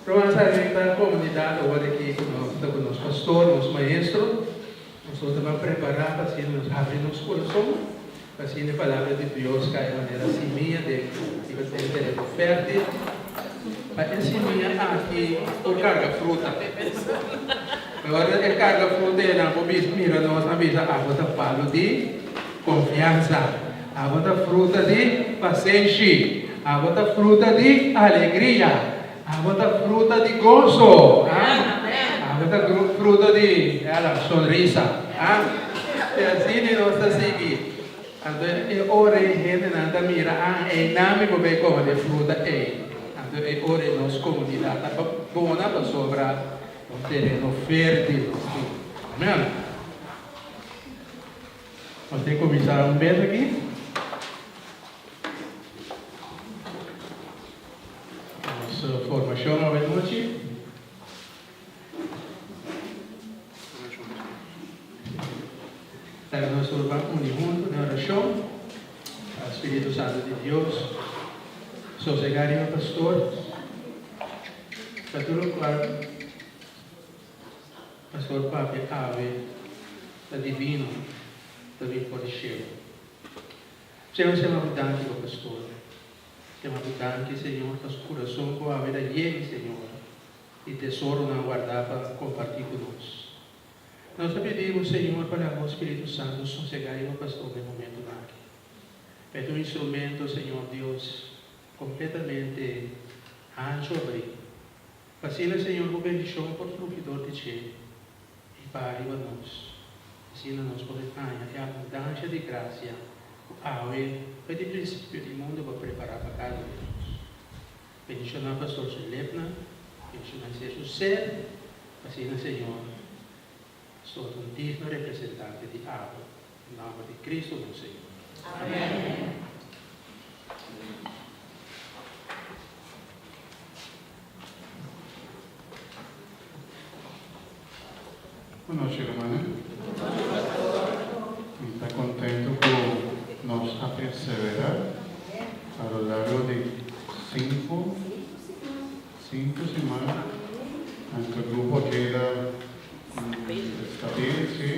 Ruman sa den ta komunidat awor aki ku nos ta ku nos pastor, nos maestro. Nos ta ban prepará pa asina nos habri nos kurason, pa asina e palabra di Dios kai manera simia den riba den tereno fértil, pa e simia aki por karga fruta. Pa ora e karga fruta e nan por bisa mira nos a bisa abo ta palu di konfiansa, abo ta fruta di pasenshi, abo ta fruta di alegria. Abo ta fruta di goso, ha? Abo ta fruta di, ela, sonrisa, ha? I asina nos ta sigui. Anto e ora ei hendenan ta mira, ah, einan mi por bay kome di e fruta ei. Anto e ora ei nos komunidat ta bona pasobra un tereno fértil nos tin. Amen. Nos tin kuminsá un bes aki. Nos formacion awe nochi. Laga nos tur ban uni hunto den oracion pa Spiritu Santo di Dios sosega riba pastor pa tur locual pastor papia awe ta divino ta bin for di cielo. Señor sema bo danki pa pastor. Sema bo danki Señor pa su kurason ku awe ta yen Señor di tesoronan wardá pa kompartí ku nos. Nos ta pidi bo Señor pa laga bo Spiritu Santu sosegá riba pastor den momentunan aki. Pa e ta un instrumento Señor Dios kompletamente hanchu abrí pa asina Señor bo bendishon por fluhi dor di dje i pa riba nos. Asina nos por haña e abundansha di grasia ku awe for di prinsipio di mundu bo a prepará pa kada un di nos. Bendishoná Pastor su lepnan, bendishoná ser su ser, asina Señor, Pastor ta un digno representante di abo, den nòmber di Cristo nos Señor. Amèn. Bon nochi rumannan. Mi ta contento cu nos a persevera a lo largo di cinco, cinco siman. Anto grupo a keda stabil, si,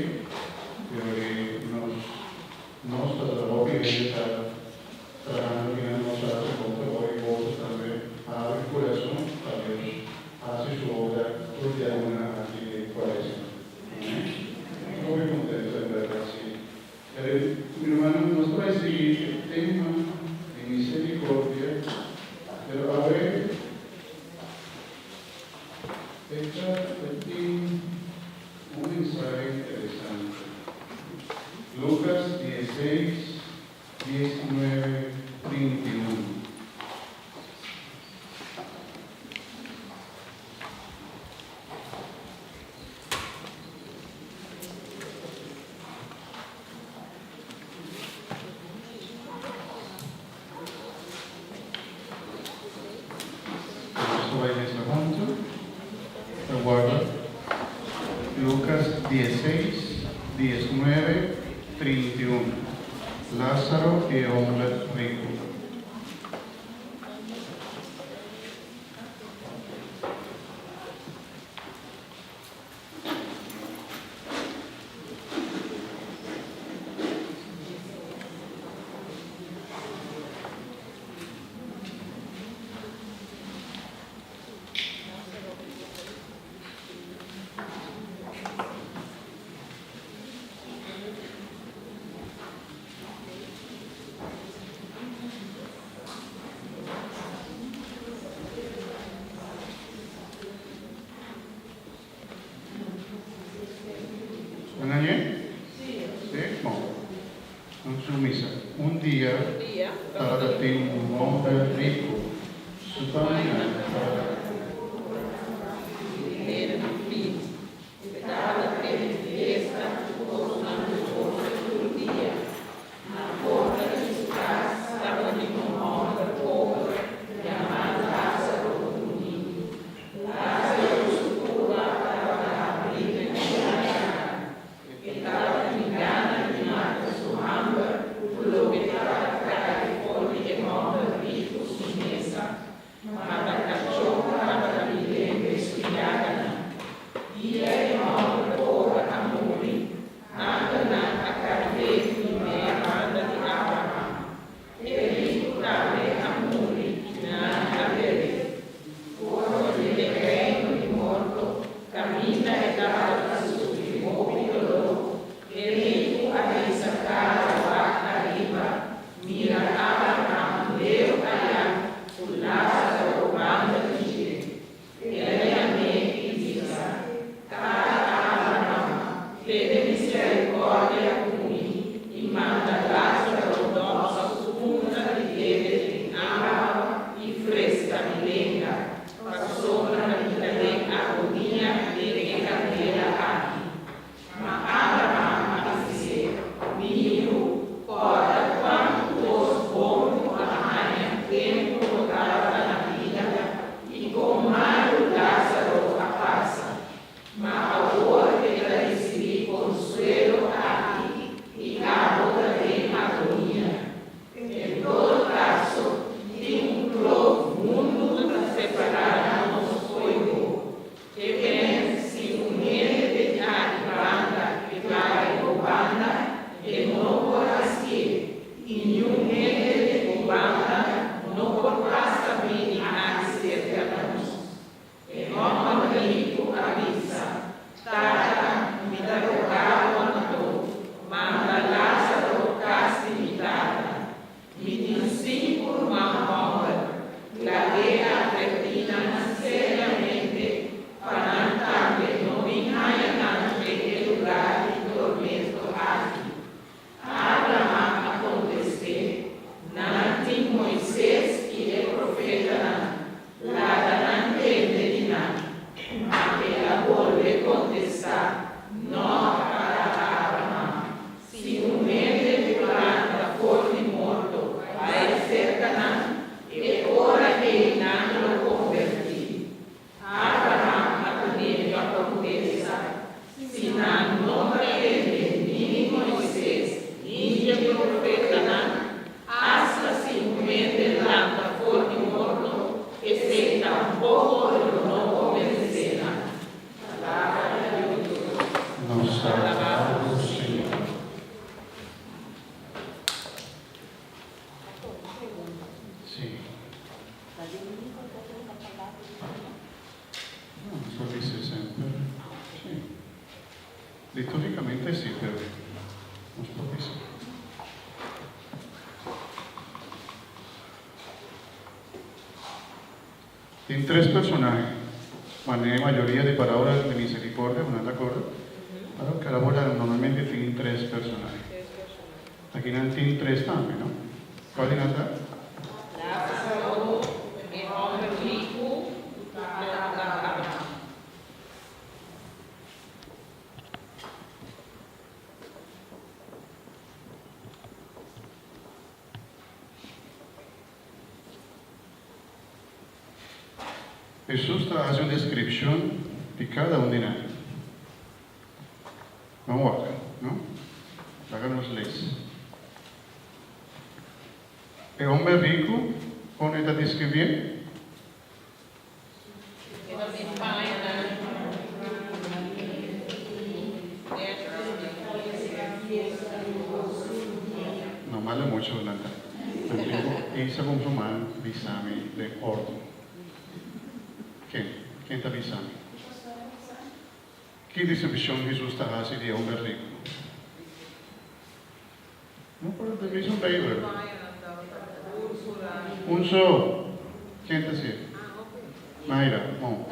pero di nos, nos ta hopi hende ta trahando kinan nos a haci bon trabou y boso tambe habri curason pa Dios Hasi su obra tur di aluna aki den Cuaresma. Amen. Hopi contento en berdad si. Pero mi rumannan nos ta bai sigui e tema di misericordia pero awe e ta e tin un mensahe interesante. Lucas dieseis, 19, 31. Nos ta bai lesa huntu. Ta warda Lucas dieseis, 19, 31. Lázaro i e homber riku. Nan a ñe? Sí? Bon. Nos cuminsa. Un dia tabata tin un homber rico. Su pañanan tabata. E tabata tene fiesta ku kosnan luhoso tur dia. Na porta di su kas tabatin un hòmber pober yamá Lázaro drumí. Lázaro su kurpa tabata habrí den un yaga. E tabatin gana di mata su hamber ku loke tabata kai for di e hòmber riku su mesa. Ma ta kachó. Moises i e profetanan, laga nan tende di nan. Ma el a bolbe kontestá, Nò, Tata Abraham, si un hende ku lanta for di morto bai serka nan, e ora ei nan lo konvertí. Abraham a dun'é pa kontesta, Si nan no ta tende ni di Moises ni dje profetanan, asta si un hende lanta for di morto, esei tampoko lo no konvensé nan. Palabra di Dios. Nos ta alabá bo, Señor. Sí. No, nos por bisa semper, sí. Litúrgicamente sí, pero nos por bisa. Tin tres personahe, manera mayoria di parábola di misericordia, bo nan ta acorda? Parábola normalmente tin tres personahe. Aki nan tin tres tambe, no? Cual di nan ta? Lázaro, e homber ricu cu tata Abraham. Hesus ta haci un descripcion di cada un di nan. Ban wak, no? Laga nos les. E homber riku, kon e ta deskribié? No mala mucho nan ta. Nan tin ku Isa kon su man bisa mi den ordu. Ken? Ken ta bisa mi? Ki deskripshon Hesus ta hasi di e homber riku? No por ta bisa un Beibel. Un so. Ken ta sier? Mayra, bon.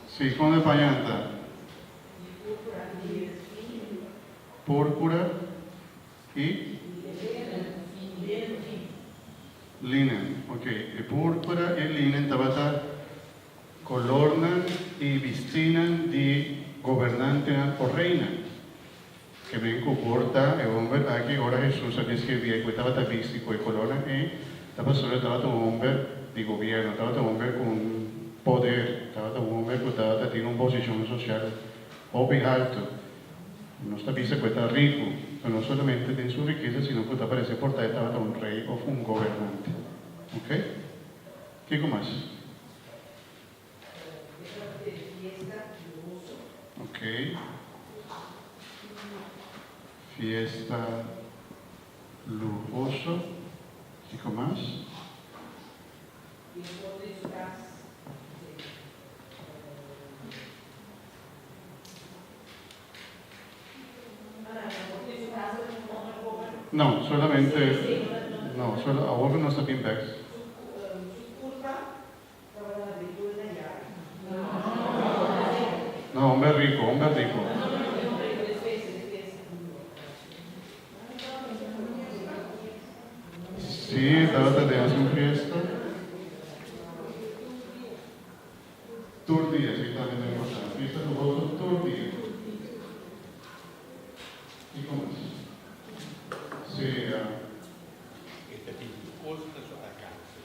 Si, kon e pañanan ta? Púrpura i linen. Ok, e púrpura i linen tabata Colornan y bistinan di gobernantenan o reynan. Ke men cu por ta e homber aki ora Jesus a describié cu e tabata bisti cu e colornan ey, ta pasobra e tabata un homber di gobierno, tabata un homber cu un poder, tabata un homber cu tabata tin un posicion social hopi halto. Nos ta bisa cu e ta ricu, pero no solamente den su rikesa sino cu ta parece por ta e tabata un rey of un gobernante. Ok? Kico mas? Ok. Fiesta luhoso. Kiko mas? No, solamente, no, solo awor nos ta bin bek. No, homber rico, homber rico. Sí, tabata den haci un fiesta. Tur dia, esei tambe ta importante. Fiesta luhoso tur dia. Kiko mas? Sí, ya. E ta tin tur kos na su alkanse.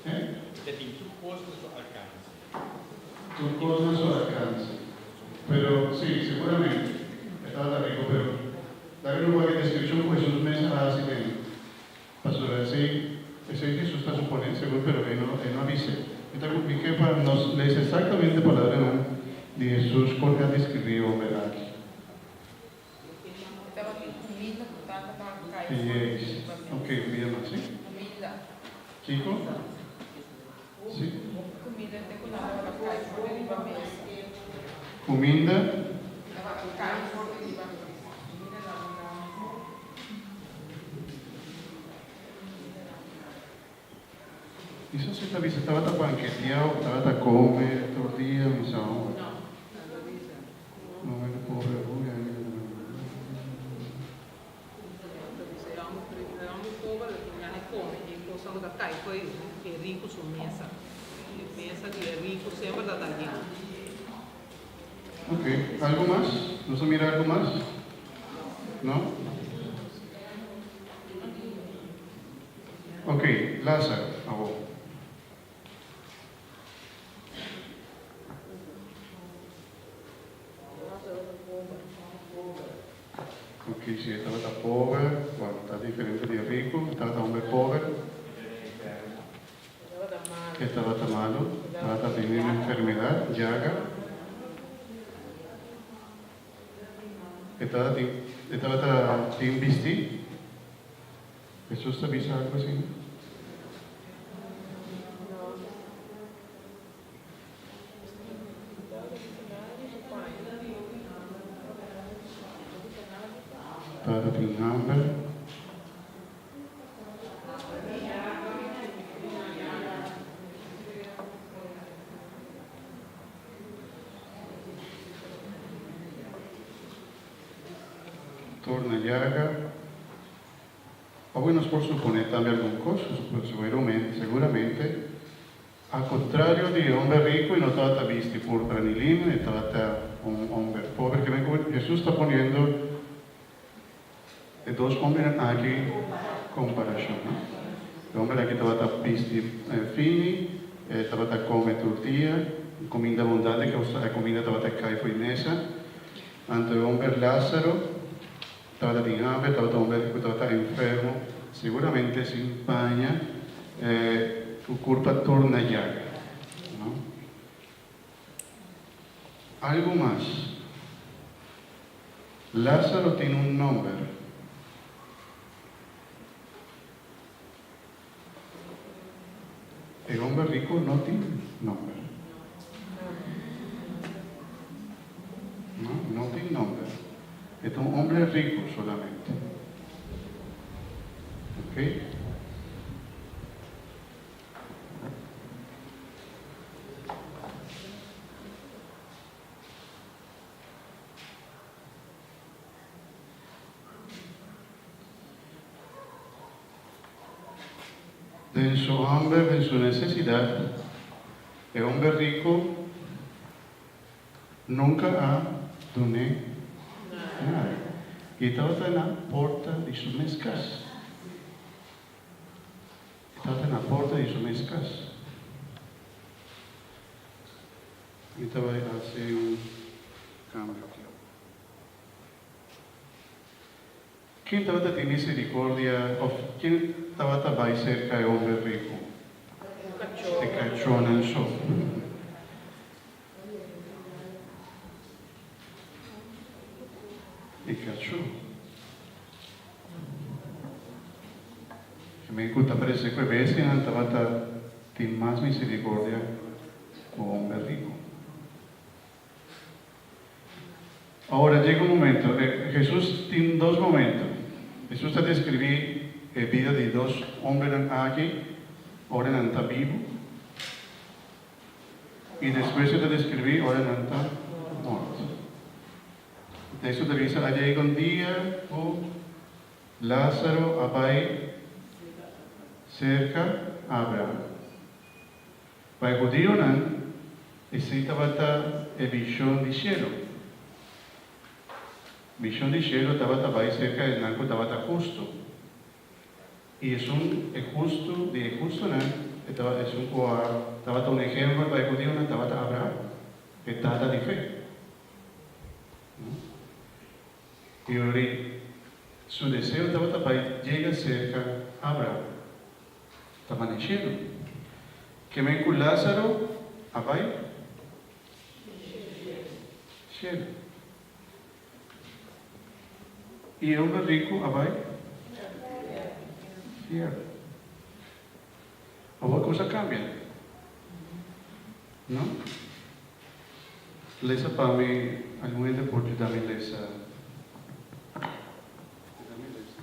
Eh? E ta tin tur kos na su alkanse. Tur kos na su alkanse. Pero, sí, seguramente e tabata riku, pero laga nos wak e deskripshon ku Hesus mes a hasi den. Pasobra esei, esei Hesus ta suponé, segun, pero e no, e no a bis'é. Mi ta mi ke pa nos lesa eksaktamente palabranan di Hesus kon e a deskribí e homber aki. E tabatin kuminda ku tata tabata kai for di Yes. riba mesa. Ok, un bia mas, sí. Kuminda. Kiko? Sí. Kuminda te ku nan tabata kai for di riba mesa. Kuminda. Tabata kai for di riba mesa. Kuminda na abundansia. Eso si ta bisa tabata banketea of tabata come tur dia mi sa no. No me pobre kosnan ku ta kai for e riku su mesa. E mesa di e riku semper ta ta yen. Ok, algo mas? Nos a mira algo mas? No? Ok, Lázaro, awor. Ok, si e tabata pober, bueno, ta diferente di e rico, e tabata homber pober. E tabata malo, tabata tene un enfermedad, llaga. E tabata e tabata tin bisti. Hesus ta bisa algo asina? Tabata tin hamber. Torna llaga. Awe nos por suponé tambe algun kos, seguramente, al kontrario di e homber riku, e no tabata bisti purpura ni lino, e tabata un homber pober. Ke men ku Hesus ta poniendo e dos hombernan aki komparashon, no? E homber aki tabata bisti fini, e tabata kome tur dia, kuminda abundante, ke e kuminda tabata kai for e mesa. Anto e homber Lázaro Tabata tin hamber, tabata un bèt ku tabata enfermo, seguramente sin paña, ku kurpa tur na yaga. No? Algu mas, Lázaro tin un nòmber. E homber rico no tin nomber. No, no tin nomber. E ta un hombre rico solamente. Ok? Den su hamber, den su nesesidat, e homber riku nunka a dun'é nada. I tabata na porta di su mes kas. E tabata na porta di su mes kas. Mi ta bai hasi un kambio aki. Ken tabata tin misericordia of ken tabata bai cerca e homber ricu? E cachonan so. E cacho. E men cu ta parece cu e bestianan tabata tin mas misericordia cu homber ricu. Awor a yega un momento, Hesus tin dos momento. Hesus ta describi e bida di dos hombernan aki ora nan ta bibu y despues e ta describi ora nan ta morto. E texto ta bisa, A yega un dia cu Lazaro a bay cerca Abraham. Pa e hudionan, esei tabata e vishon di shelu. Vishon di shelu tabata bai serka esnan ku tabata hustu. I esun e hustu di e hustunan, e tabata esun ku a tabata un ehempel pa e hudionan, tabata Abraham, e tata di fe. I ora su deseo tabata bai yega serka Abraham. Ta maneciendo. Ke men ku Lázaro a bai cielo. I e homber riku a bai fièrnu. Awor kos a kambia, no? Lesa pa mi, algun hende por yuda mi lesa. Yuda mi lesa.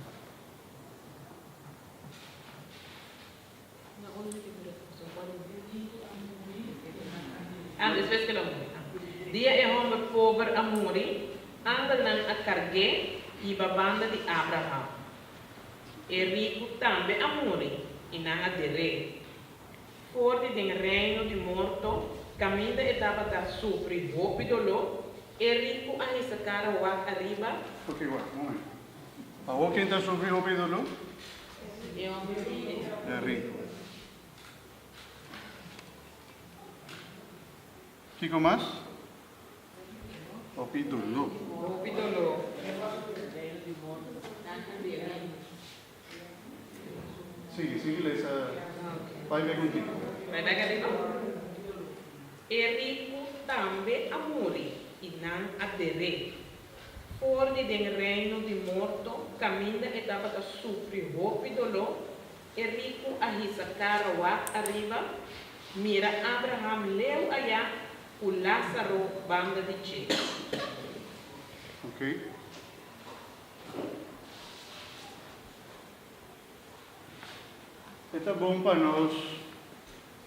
Ah, despues ku el a muri. Ah. Dia e hòmber pober a muri, angelnan a karg'é hiba banda di Abraham. E riku tambe a muri. i nan a der'é. For di den reino di morto, kaminda e tabata sufri hopi doló, e riku a hisa kara wak ariba. Ok, wak, un momento. Awor ken ta sufri hopi doló? E hòmber riku. E riku. Kiko mas? Hopi doló. Hopi doló. Sigui, sigui lesa. Bai bek un tiki. Bai bek ariba. E riku tambe a muri i nan a der'é. For di den reino di morto, kaminda e tabata sufri hopi doló, e riku a hisa kara wak ariba, mira Abraham leu ayá ku Lázaro banda di dje. Ok. E ta bon pa nos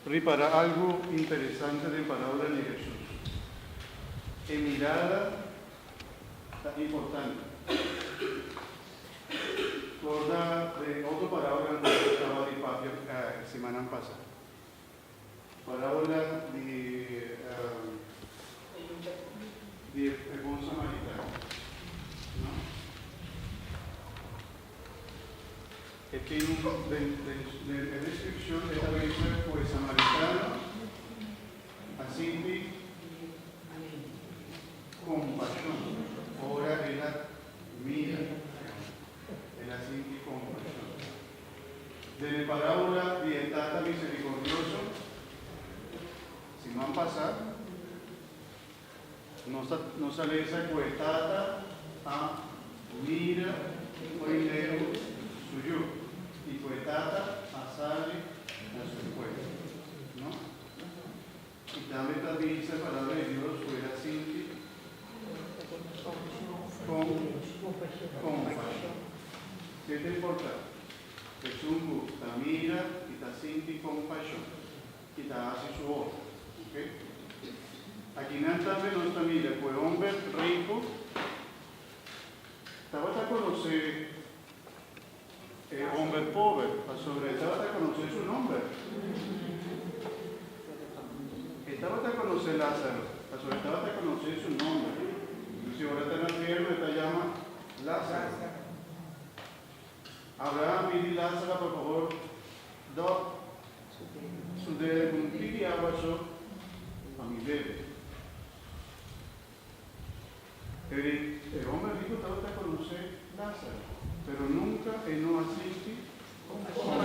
ripará algu interesante den palabra di Hesus. E mirada ta importante. Corda den otro palabra cu nos caba di papia simannan pasa. Parábola di di e bon samaritano, no? E tin un den den den e descripcion e ta bisa cu e samaritano a sinti compasion ora el a mira el a sinti compasion. Den e parábola di e tata misericordioso, siman pasá, nos a nos a lesa ku e tata a mira oi leu su yu i ku e tata a sali na su enkuentro, no? I tambe ta bisa e palabra di Dios ku el a sinti con compashon. Ke ta importá? Esun ku ta mira i ta sinti compashon i ta hasi su obra. Ok? Akinan tambe nos ta mira ku e homber riku tabata konosé E homber pober, pasobra e tabata conoce su nomber. E tabata conoce Lázaro, pasobra e tabata conoce su nomber. Inclusive ora e ta na fierno e ta yama Lázaro. Abraham pidi Lázaro pa favor dop su dede cu un tiki awa so pa mi bebe. E homber rico tabata conoce Lázaro, pero nunca e no a sinti.